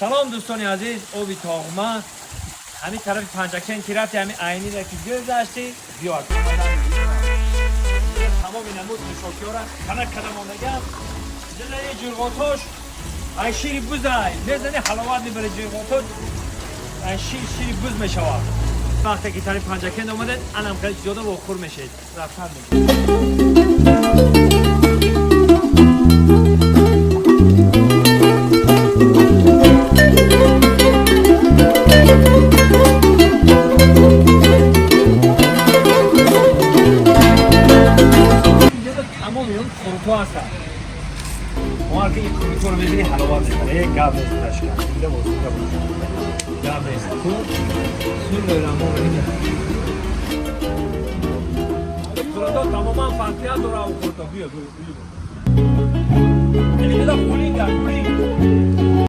Салом, дӯстони азиз, оби тоғма. Ҳамин тарафи Панҷакент ки рафти, ҳамин айнира ки гузашти, биё. Тамоми намуд нӯшокиёра кана када мондагам. Дилаи ҷурғотош ай шири бузай. Мезани, ҳаловат мебаре ҷурғотош. Ай шир, шири буз мешавад. Вақте ки тарафи Панҷакент омадед, анам хеле зиёда вохӯр мешед. Рафтан мегиред. Инҷо тамоми он қурутҳо ҳастанд. Мо ки ин қурутҳоро мебинӣ, ҳаловат мебарад. Як гап нест, ташкан. Зинда бош, зинда бош. Гап нест. Ку бисмиллоҳир раҳмонир. Қурутҳо тамоман фарқият дорад, он қурутҳо. Биё, биё, биё. Ин беда хулинга, хулинг.